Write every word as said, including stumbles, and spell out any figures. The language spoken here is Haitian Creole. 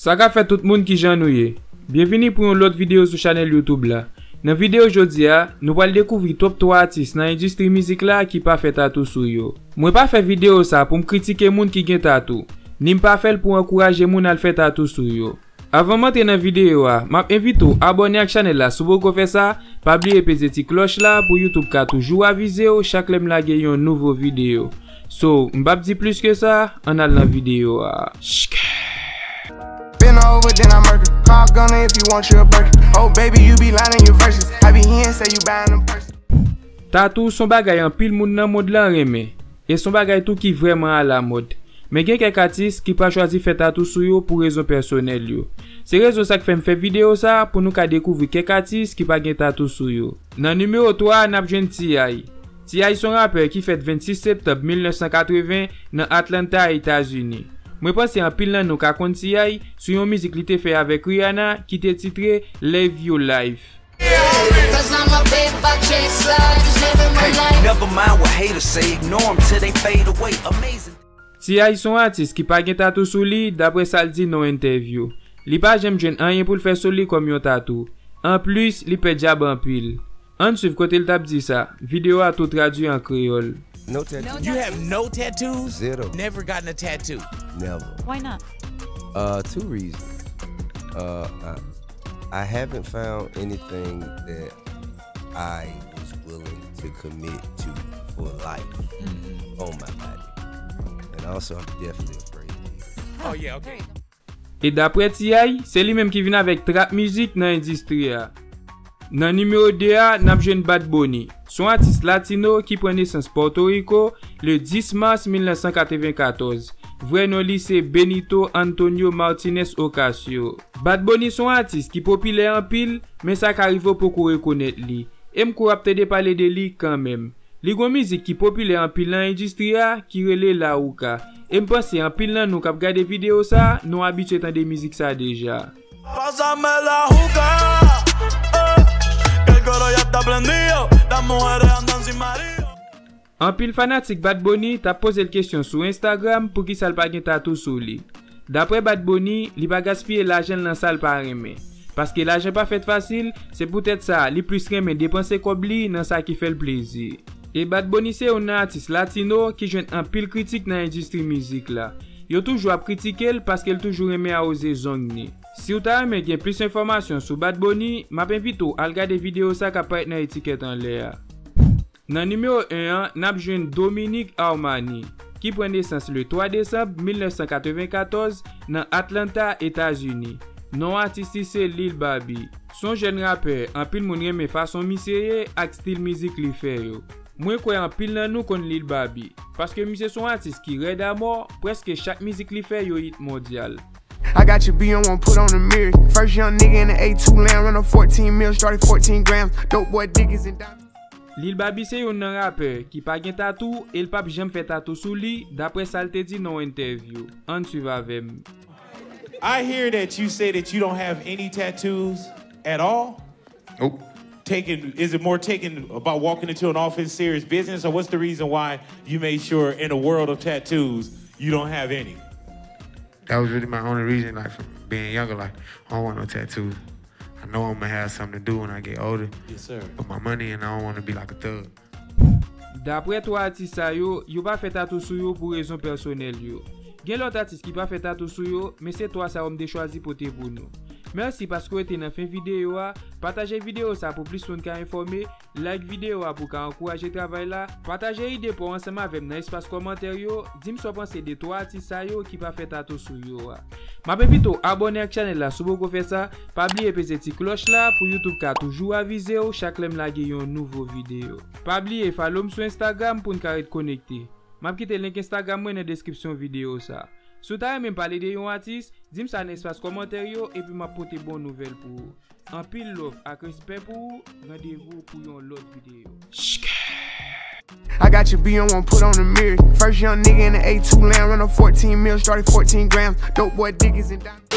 Sa k ap fèt tout moun, kijan nou ye? Byenvini pou yon lòt videyo sou chanèl YouTube la. Nan videyo jodi a, nou pral dekouvri top twa atis nan endistri mizik la ki pa fè tatou sou yo. Mwen pa fè videyo sa pou m kritike moun ki gen tatou, ni m pa fè l pou ankouraje moun al fè tatou sou yo. Avan m antre nan videyo a, m ap envite w abòne ak chanèl la si w poko fè sa, pa bliye peze ti klòch la pou YouTube ka toujou avize w chak lè m lage yon nouvo videyo. So, m p ap di plis ke sa, ann al nan videyo a. Bend over, then I murder. Call gunner if you want you a Birkin. Oh, baby, you be lying in your verses. I be hearing say you buying a purse. Tatou s on bagay anpil moun nan mond lan renmen, e s on bagay tou ki vrèman alamòd. Men gen kèk atis ki pa chwazi fè tatou sou yo pou rezon pèsonèl yo. Se rezon sa k fè m fè videyo sa a, pou nou ka dekouvri kèk atis ki pa gen tatou sou yo. Nan nimewo twa a, n ap jwenn T I. T I s on rapè ki fèt vennsis septanm mil nèf san katreven nan Atlanta, Etazini. Mwen panse anpil nan nou ka konn T I sou yon mizik li te fè avèk Rihanna ki te titre Live Your Life. Cause I'm a paper chaser, just living my life. Never mind what haters say, ignore 'em till they fade away. Amazing. T I s on atis ki pa gen tatou sou li, daprè sa l di nan yon entèvyou. Li pa janm jwenn anyen pou l fè sou li kòm yon tatou. Anplis, li pè djab anpil. Ann swiv kote l t ap di sa. Videyo a tou tradui an kreyòl. No tattoo. You have no tattoos? Zero. Never gotten a tattoo? Never. Why not? Uh, two reasons. Uh, I, I haven't found anything that I was willing to commit to for life on my body. And also, I'm definitely afraid of people. Oh, yeah, okay. E daprè T I, se li menm ki vin avèk trap mizik nan endistri a. Nan nimewo de a, n ap jwenn Bad Bunny. S on atis latino ki pran nesans Pòtoriko le dis mas mil nèf san katrevenkatòz. Vrè non li se Benito Antonio Martinez Ocasio. Bad Bunny s on atis ki popilè anpil, men sa ka rive w poko rekonèt li. E m kwè w ap tande pale de li kanmenm. Li gon mizik ki popilè anpil nan endistri a ki rele La Ruca. E m panse anpil nan nou k ap gade videyo sa, nou abitye tande mizik sa deja. Pásame la juca, eh, que el coro ya está prendido, las mujeres andan sin marido. Anpil fanatik Bad Bunny t ap poze l kesyon sou Instagram poukisa l pa gen tatou sou li. Daprè Bad Bunny, li pa gaspiye lajan l nan sa l pa renmen. Paske lajan pa fèt fasil, se poutèt sa, li plis renmen depanse kòb li nan sa ki fè l plezi. E Bad Bunny se youn nan atis latino ki jwenn anpil kritik nan endistri mizik la. Yo toujou ap kritike l paske l toujou renmen awoze zong ni. Si w ta renmen gen plis enfòmasyon sou Bad Bunny, m ap envite w al gade videyo sa k ap parèt nan etikèt anlè a. Nan nimewo en an, n ap jwenn Dominique Armani, ki pran nesans le twa desanm mil nèf san katrevenkatòz nan Atlanta, Etazini. Non atis li se Lil Baby. S on jèn rapè, anpil moun renmen fason misye ye ak stil mizik li fè yo. Mwen kwè anpil nan nou konn Lil Baby, paske misye s on atis ki rèd amò, prèske chak mizik li fè yo hit mondyal. I got your B M one put on the mirror. First young nigga in the A two Land, run up fourteen mil, started fourteen grams. Dope boy, Dickies and diamonds. Lil Baby se youn nan rapè ki pa gen tatou e l p ap janm fè tatou sou li, daprè sa l te di nan yon entèvyou. Ann swiv avè m. I hear that you say that you don't have any tattoos at all. Nope. Taking, is it more taken about walking into an office, serious business, or what's the reason why you made sure in the world of tattoos you don't have any? That was really my only reason, like, from being younger, like, I don't want no tattoos. I know I'm gonna have something to do when I get older. Yes, sir. With my money, and I don't wanna be like a thug. Daprè twa atis sa yo, yo pa fè tatou sou yo pou rezon pèsonèl yo. Gen lòt atis ki pa fè tatou sou yo, men se twa sa yo m te chwazi pote pou nou. Mèsi paske w rete nan fen videyo a. Pataje videyo sa pou plis moun ka enfòme. Like videyo a pou w ka ankouraje travay la. Pataje ide pa w ansanm avè m nan espas kòmantè yo. Di m sa w panse de twa atis sa yo ki pa fè tatou sou yo a. M ap envite w abòne ak chanèl la si w poko fè sa. Pa bliye peze ti klòch la pou YouTube ka toujou avize w chak lè m lage yon nouvo videyo. Pa bliye follow m sou Instagram pou n ka ret konekte. M ap kite link Instagram mwen nan deskripsyon videyo sa. Si w ta renmen m pale de yon atis, di m sa nan espas kòmantè yo epi m ap pote bon nouvèl pou ou. Anpil love ak respè pou ou. Randevou pou yon lòt videyo. I got your B M one put on the mirror. First young nigga in the A two Land, run up fourteen mil, started fourteen grams. Dope boy, Dickies and diamonds.